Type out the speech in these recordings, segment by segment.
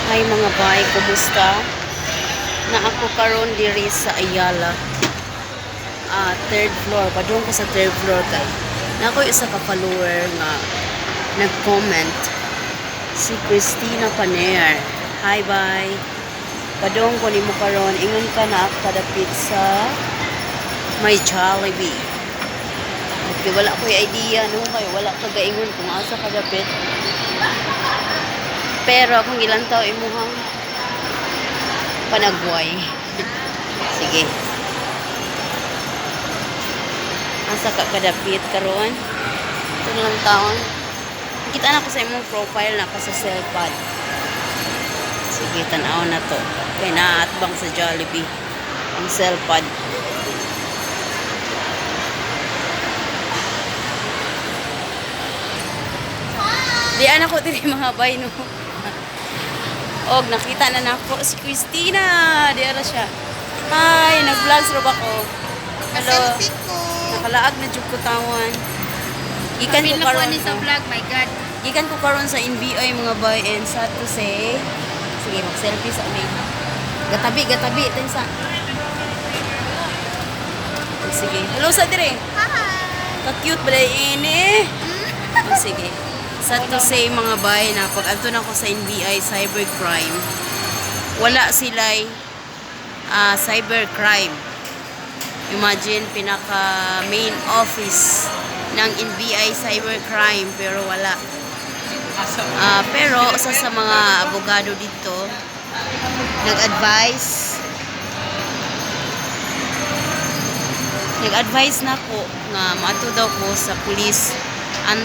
Hi mga bay, kumusta? Na ako karon diri sa Ayala. Ah, third floor. Padung ko sa third floor kay na ako isa ka follower nga nag-comment, si Christina Paner. Hi bay. Padung ko nimo karon, ingon ka na ako kadapit sa may Jollibee. Okay, wala ko'y idea no kay wala ka gaingon kung asa kadapit. Pero akong gilantaw imuhang panagway. Sige. Asa ka kadapit karon? Ito na lang taon. Kita na ko sa imong profile na ka sa cellpad. Sige, tanaw na to. Kay naatbang sa Jollibee ang cellpad. Di anak ko diri mga bay no. Og nakita na nako si Christina. Di ara siya. Hi, nag-vlog ra ba ko? Hello. Selfie ko. Nakalaag na jud ko tawan. Gikan ko Kapil na karon ko ni sa vlog, my God. Gikan ko karon sa NBI mga bay and sad to say. Sige, mag-selfie sa amin. Gatabi, gatabi tayo sa. Oh, sige. Hello sa dire. Hi! Ka-cute ba ini? Oh, sige. Sad to say mga bay na pag anto na ko sa NBI cybercrime, wala sila'y cybercrime. Imagine, pinaka main office ng NBI cybercrime pero wala. Pero usa sa mga abogado dito nag-advise na ko nga maadto daw ko sa police an,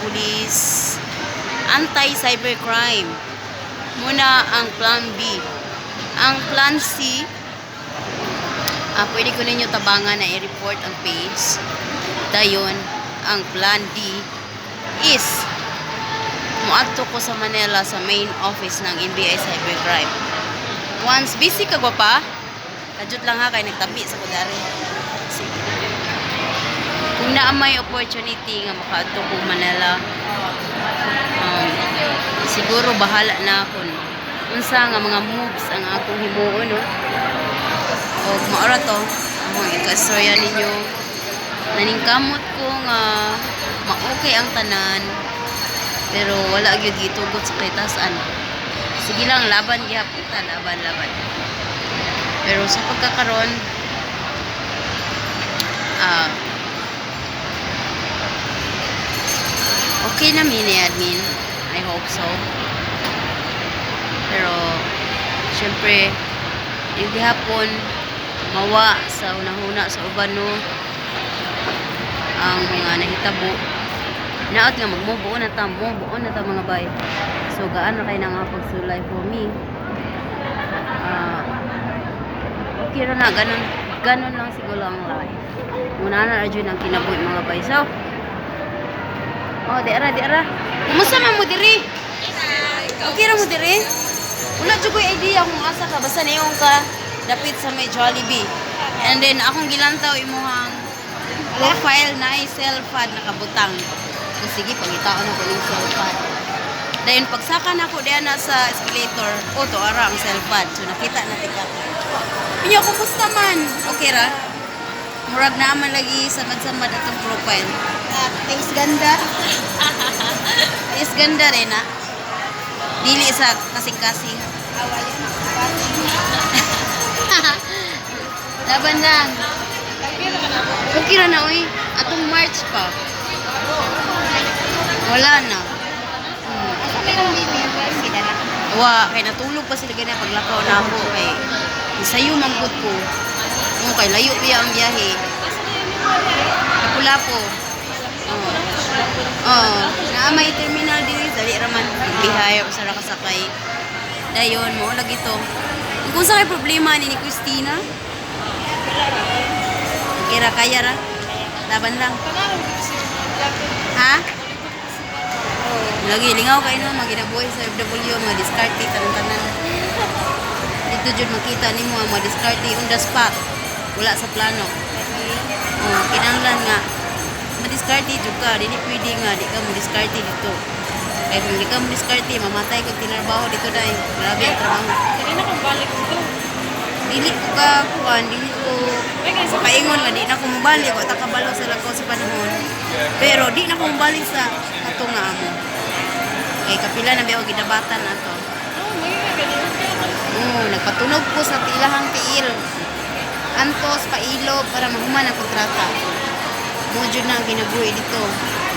police anti cybercrime muna ang plan B. Ang plan C, pwede ko ninyo tabangan na i-report ang page. Dayon ang plan D is muadto ko sa Manila sa main office ng NBI Cybercrime. Once busy ka pa, kajut lang ha kay nagtabi sa kudari. Sige. Kung naa may opportunity nga makaadto ko Manila, siguro bahala na ako no. Unsa nga mga moves ang akong himuon no. Og maora to akong ika-istorya ninyo. Naningkamot ko nga ma-okay ang tanan pero wala gyud gitugot sa kitasan. Sige lang, laban gihapon ta, laban laban. Pero sa pagkakaron, okay na mi ni admin. I hope so. Pero syempre, yung gihapon mawa sa hunahuna sa uban no ang mga nahitabo. Naot nga magmubuo na ta, mubuo na ta mga bay. So gaan na kay na nga pagsulay for me. Okay ra na, ganon ganon lang siguro ang life. Muna na ra jud ang kinabuhi mga bay. So, oh, di ara, di ara. Kumusta man mo diri? Okay ra mo diri? Wala jud ko'y idea kung asa ka basta niyon ka dapit sa may Jollibee. And then akong gilantaw imuhang profile na ay cellphone nakabutang. So, sige, pangitaon ako ning cellphone. Dayon pagsaka na ako diyan na sa escalator, oh, to ara ang cellphone. So nakita na tika. Inyo, kumusta man? Okay ra? Murag naman lagi samad-samad atong profile. Ah, thanks ganda. Is ganda rin na. Dili sa kasing-kasing. Awa yun. Laban lang. Okay ra na oy. Atong March pa. Wala na. Asa may kang baby? Sila na. Wa kay natulog pa sila ganyan paglakaw na ako kay sayo manggod ko. Yung kay layo biya ang biyahe. Lapu-lapu. Oo. Oo. Naa may terminal diri dali ra man biyahe usa ra ka sakay. Dayon mo lagi to. Kung sa kay problema ni Christina? Okay ra, kaya ra. Laban lang. Ha? Lagi lingaw kayo no, mga ginabuhi sa FW, mga diskarte tanan-tanan. Dito jud makita nimo ang mga diskarte on the spot. Wala sa plano. Oh, kinahanglan nga madiskarte jud ka, dili pwede nga di ka mo diskarte dito. Kaya kung di ka mo diskarte, mamatay kag tinarbaho dito dai. Grabe ang trabaho. Dili na kong balik dito. Dili ko ka kuan, dili ko Ay, kay sa kaingon nga di na ko mobalik, wa ta kabalo sa lakaw sa panahon. Pero di na ko mobalik sa kato nga amo. Kay kapila na biya og gidabatan ato. Oh, may ganun kaya. Oo, nagpatunog ko sa tilahang tiil. Antos, pailo, para mahuman ang kontrata. Mo jud na ang ginabuhi dito.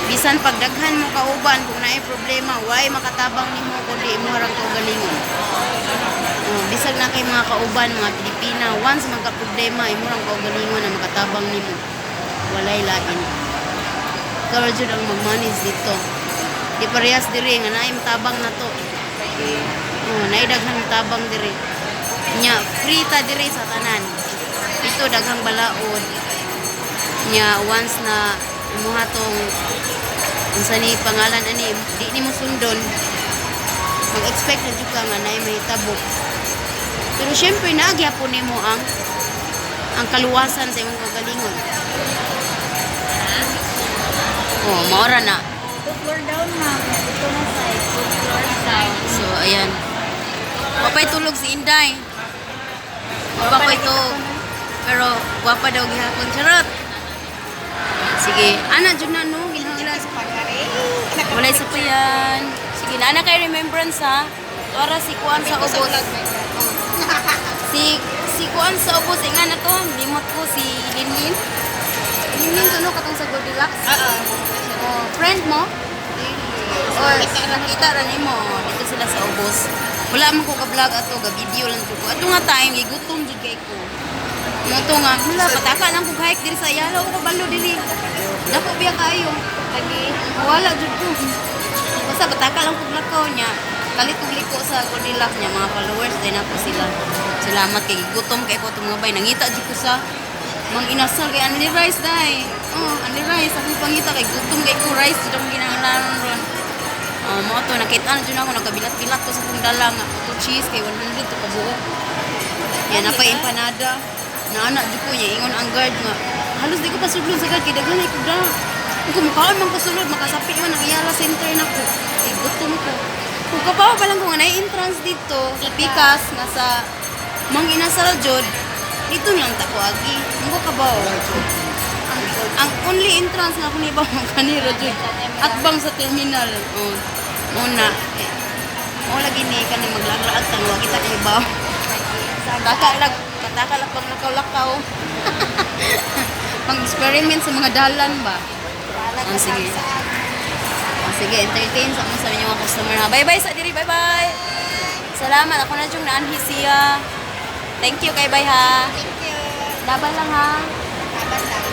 Bisan pagdaghan mo kauban, kung naay problema, way makatabang nimo kundi imo rang kaugalingon. Oh, bisag na kay mga kauban, mga Pilipina, once magka problema, imo rang kaugalingon na makatabang nimo. Walay lain. Ikaw ra jud ang mag-manage dito. Di parehas diri nga naay matabang na to. Oh, naay daghang tabang diri. Nya free ta diri sa tanan. Ito daghang balaod. Nya once na imuha tong unsa ni pangalan ani di nimo sundon. Mag-expect na jud ka nga naay mahitabo. Pero syempre naa gyapon nimo ang kaluwasan sa imong kaugalingon. Oh, maora na. Two floor down, ma'am. Dito na side. Two floor side. So, ayan. Wapay tulog si Inday. Wapa ko ito. Pero, gwapa daw gihapon. Charot! Sige. Ana, dyan na, no? Ginhanglan. Sa pagkari. Walay sa yan. Sige, na kay remembrance, ha? Tuara si Kuan sa Sa ubos. vlog, my God. Si Kuan sa ubos. Inga na to. Limot ko si Linlin. Linlin to, no? Katong sa Goldilocks. Oo. Oh, friend mo? Or nakita ra nimo dito sila sa ubos. Wala man ko ka-vlog ato, ga-video lang jud ko. Ato nga time gigutom jud kay ko. Mo to nga, hala pataka lang ko hike diri sa Ayala ko kabalo diri. Dako biya kaayo. Lagi. Wala jud ko. Basta pataka lang ko lakaw niya. Kalit kog liko sa Goldilocks niya mga followers din ako sila. Salamat kay gigutom kay ko itong mga bay. Nangita jud ko sa Mang inasal kay only rice dai. Oh, only rice akong pangita kay gutom kay ko rice jud akong ginahanglan ron. Oh, mo to nakita na jud ako nagkabilat-bilat ko sa akong dala nga to cheese kay 100 to kabuok. Yan na pa empanada. Naana jud ko niya ingon ang guard nga. Halos di ko pasudlon sa guard kay daghan ay ko da. Kung mukaon man ko sulod makasapi man ang Ayala Center nako. Kay gutom ko. Kung kapawa pa lang ko nga naay entrance dito sa Pikas nga sa Mang Inasal jud dito lang ta ko agi. Mo kabaw. Ang only entrance nga ako ni ba kanira jud. Atbang sa terminal. Oh. Muna. Eh, mo lagi ni kani maglaag-laag tang wa kita kay baw. Taka lag pataka lang pang lakaw-lakaw. Pang experiment sa mga dalan ba. Oh, sige. Oh, sige, entertain sa mo sa inyong mga customer ha. Bye-bye sa diri, bye-bye. Salamat ako na jung naanhi siya. Thank you kay bye ha. Thank you. Laban lang ha. Laban lang.